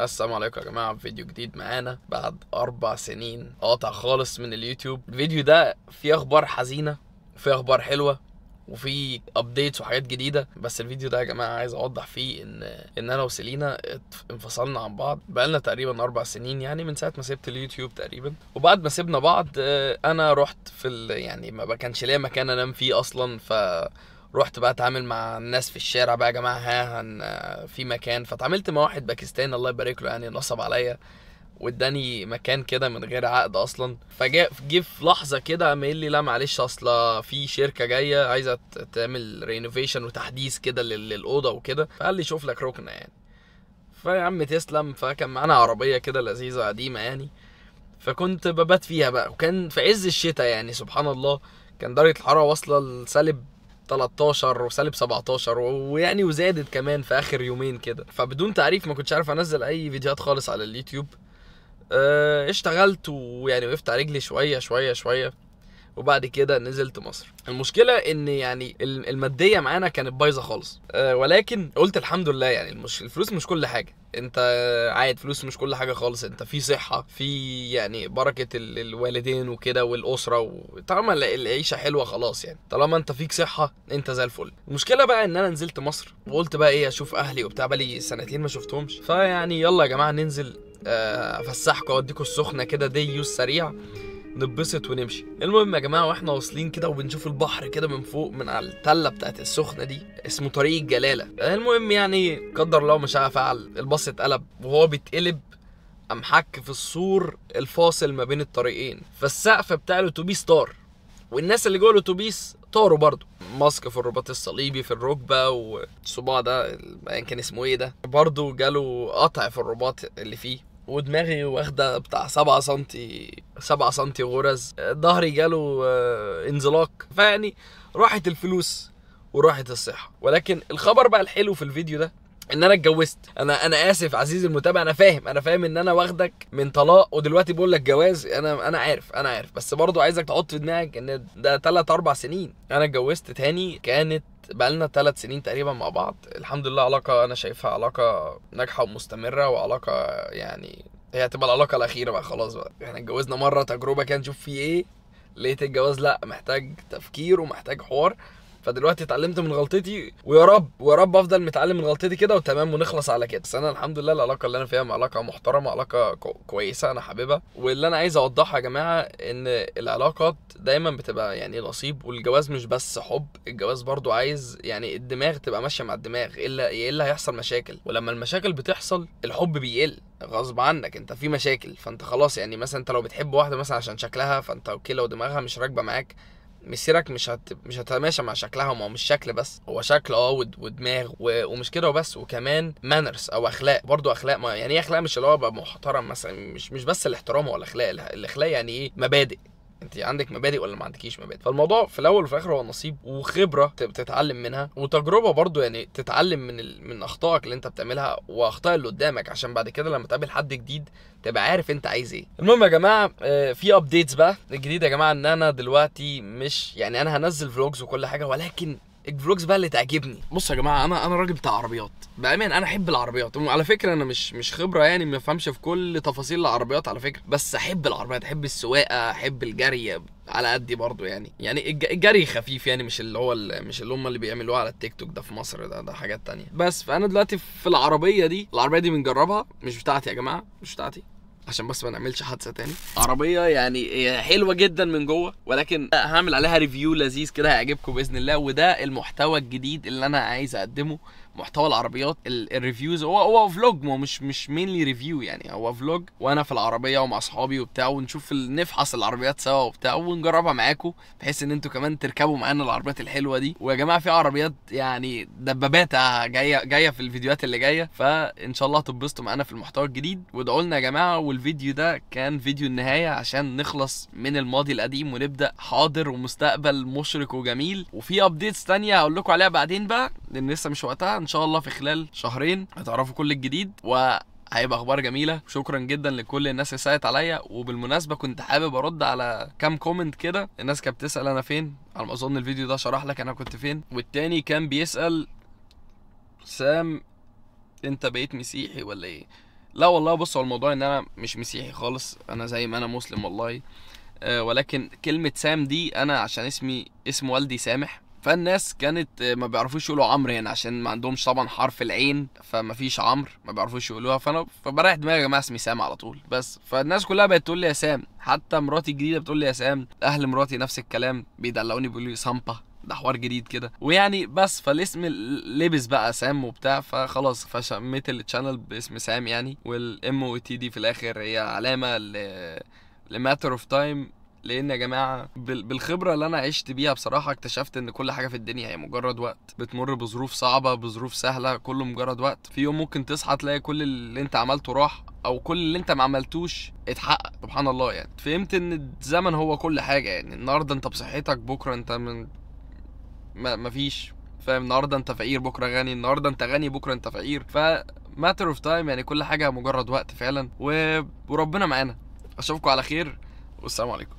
السلام عليكم يا جماعة، في فيديو جديد معانا بعد 4 سنين قاطع خالص من اليوتيوب. الفيديو ده فيه اخبار حزينة وفيه اخبار حلوة وفي updates وحاجات جديدة، بس الفيديو ده يا جماعة عايز اوضح فيه ان انا وسيلينا انفصلنا عن بعض بقالنا تقريبا 4 سنين، يعني من ساعة ما سبت اليوتيوب تقريبا. وبعد ما سيبنا بعض انا رحت في يعني ما كانش ليا مكان انام فيه اصلا، ف رحت بقى اتعامل مع الناس في الشارع بقى يا جماعة، ها في مكان. فتعاملت مع واحد باكستاني الله يبارك له، يعني نصب عليا واداني مكان كده من غير عقد اصلا. فجاء جه في لحظة كده قام قايل لي لا معلش، اصل في شركة جاية عايزه تعمل renovation وتحديث كده للاوضه وكده، فقال لي شوف لك ركنه يعني. فيا عم تسلم. فكان معانا عربية كده لذيذة قديمة يعني، فكنت ببات فيها بقى، وكان في عز الشتاء يعني سبحان الله، كان درجه الحرارة واصله لسالب 13 وسالب 17 ويعني وزادت كمان في اخر يومين كده. فبدون تعريف ما كنتش عارف انزل اي فيديوهات خالص على اليوتيوب. اشتغلت ويعني وقفت على رجلي شوية شوية شوية، وبعد كده نزلت مصر. المشكلة ان يعني المادية معانا كانت بايظة خالص، ولكن قلت الحمد لله، يعني الفلوس مش كل حاجة، انت عاد فلوس مش كل حاجة خالص، انت في صحة، في يعني بركة الوالدين وكده والاسرة، وطالما العيشة حلوة خلاص يعني، طالما انت فيك صحة انت زي الفل. المشكلة بقى ان انا نزلت مصر وقلت بقى ايه، اشوف اهلي وبتاع، بقالي 2 سنين ما شفتهمش، فيعني يلا يا جماعة ننزل افسحكم اوديكم السخنة كده day use سريع نتبسط ونمشي. المهم يا جماعة واحنا واصلين كده وبنشوف البحر كده من فوق من على التلة بتاعت السخنة دي، اسمه طريق الجلاله. المهم يعني قدر الله ما شاء فعل، الباص اتقلب، وهو بيتقلب قام حك في السور الفاصل ما بين الطريقين، فالسقف بتاع الاتوبيس طار، والناس اللي جوه الاتوبيس طاروا برضو. ماسك في الرباط الصليبي في الركبة، والصباع ده كان اسمه ايه ده برضو جاله قطع في الرباط اللي فيه، ودماغي واخده بتاع 7 سنتي 7 سنتي غرز، ظهري جاله انزلاق. فيعني راحت الفلوس وراحت الصحة. ولكن الخبر بقى الحلو في الفيديو ده ان انا اتجوزت. انا اسف عزيزي المتابع، انا فاهم ان انا واخدك من طلاق ودلوقتي بقول لك جواز، انا عارف، بس برضو عايزك تحط في دماغك ان ده 3 4 سنين. انا اتجوزت تاني، كانت بقالنا 3 سنين تقريبا مع بعض، الحمد لله. علاقة انا شايفها علاقة ناجحة ومستمرة، وعلاقة يعني هي هتبقى العلاقة الاخيرة بقى خلاص بقى. احنا اتجوزنا مرة تجربه كان نشوف فيه ايه، لقيت الجواز لا محتاج تفكير ومحتاج حوار، فدلوقتي اتعلمت من غلطتي، ويا رب ويا رب افضل متعلم من غلطتي كده وتمام ونخلص على كده. بس انا الحمد لله العلاقة اللي انا فيها علاقة محترمه، علاقة كويسة انا حاببها. واللي انا عايز اوضحها يا جماعة ان العلاقات دايما بتبقى يعني نصيب، والجواز مش بس حب، الجواز برضو عايز يعني الدماغ تبقى ماشية مع الدماغ، الا هيحصل مشاكل، ولما المشاكل بتحصل الحب بيقل غصب عنك، انت في مشاكل فانت خلاص. يعني مثلا انت لو بتحب واحدة مثلا عشان شكلها، فانت okay لو دماغها مش راكبه معاك مسيرك مش هتماشى مع شكلها. ما هو مش شكل بس، هو شكل ودماغ ومش كده وبس، وكمان manners او اخلاق برضو. اخلاق ما يعني ايه اخلاق؟ مش اللي هو ابقى محترم مثلا، مش بس الاحترام هو الاخلاق. الاخلاق يعني ايه؟ مبادئ، انت عندك مبادئ ولا ما عندكيش مبادئ. فالموضوع في الاول وفي الاخر هو نصيب وخبره بتتعلم منها، وتجربه برضو، يعني تتعلم من اخطائك اللي انت بتعملها واخطاء اللي قدامك، عشان بعد كده لما تقابل حد جديد تبقى عارف انت عايز ايه. المهم يا جماعة في updates بقى الجديدة يا جماعة، ان انا دلوقتي مش يعني انا هنزل vlogs وكل حاجة، ولكن ال vlogs بقى اللي تعجبني. بصوا يا جماعة، انا راجل بتاع عربيات بامان، انا احب العربيات، وعلى فكرة انا مش خبره يعني، ما بفهمش في كل تفاصيل العربيات على فكرة، بس احب العربيات، احب السواقة، احب الجري على قدي برضو يعني الجري خفيف يعني، مش اللي هو مش اللي هم اللي بيعملوه على التيك توك ده في مصر، ده حاجات تانية. بس فانا دلوقتي في العربية دي، العربية دي بنجربها، مش بتاعتي يا جماعة، مش بتاعتي عشان بس ما نعملش حادثه تاني. عربية يعني حلوة جدا من جوه، ولكن هعمل عليها review لذيذ كده هيعجبكم باذن الله. وده المحتوى الجديد اللي انا عايز اقدمه، محتوى العربيات، ال reviews. هو vlog، ما هو مش mainly review يعني، هو vlog وانا في العربية ومع اصحابي وبتاع، ونشوف نفحص العربيات سوا وبتاع، ونجربها معاكم، بحيث ان انتوا كمان تركبوا معانا العربيات الحلوة دي. ويا جماعة في عربيات يعني دبابات جاية في الفيديوهات اللي جاية، فان شاء الله هتتبسطوا معانا في المحتوى الجديد. وادعوا لنا يا جماعة. والفيديو ده كان فيديو النهاية عشان نخلص من الماضي القديم ونبدا حاضر ومستقبل مشرق وجميل. وفي updates ثانية هقول لكم عليها بعدين بقى، لان لسه مش وقتها. ان شاء الله في خلال 2 شهر هتعرفوا كل الجديد، وهيبقى اخبار جميلة. شكرا جدا لكل الناس اللي سالت عليا. وبالمناسبة كنت حابب ارد على كام comment كده، الناس كانت بتسال انا فين، على ما اظن الفيديو ده شرح لك انا كنت فين. والتاني كان بيسال سام انت بقيت مسيحي ولا ايه؟ لا والله بص، هو الموضوع ان انا مش مسيحي خالص، انا زي ما انا مسلم والله، ولكن كلمة سام دي انا عشان اسمي اسم والدي سامح، فالناس كانت ما بيعرفوش يقولوا عمرو يعني عشان ما عندهمش طبعا حرف العين، فما فيش عمرو ما بيعرفوش يقولوها، فانا فبريح دماغي يا جماعة اسمي سام على طول بس. فالناس كلها بقت تقول لي يا سام، حتى مراتي الجديدة بتقول لي يا سام، اهل مراتي نفس الكلام بيدلعوني بيقولوا لي سامبا، ده حوار جديد كده ويعني بس. فالاسم لبس بقى سام وبتاع، فخلاص فسميت ال channel باسم سام يعني. وال MOT دي في الاخر هي علامة ل matter of time، لان يا جماعة بالخبرة اللي انا عشت بيها بصراحة اكتشفت ان كل حاجة في الدنيا هي مجرد وقت، بتمر بظروف صعبة بظروف سهلة، كله مجرد وقت. في يوم ممكن تصحى تلاقي كل اللي انت عملته راح، او كل اللي انت ما عملتوش اتحقق، سبحان الله يعني. فهمت ان الزمن هو كل حاجة يعني، النهارده انت بصحتك، بكره انت من ما فيش، فاهم؟ النهارده انت فقير بكره غني، النهارده انت غني بكره انت فقير. ف matter of time يعني، كل حاجة مجرد وقت فعلا. وربنا معانا. اشوفكم على خير والسلام عليكم.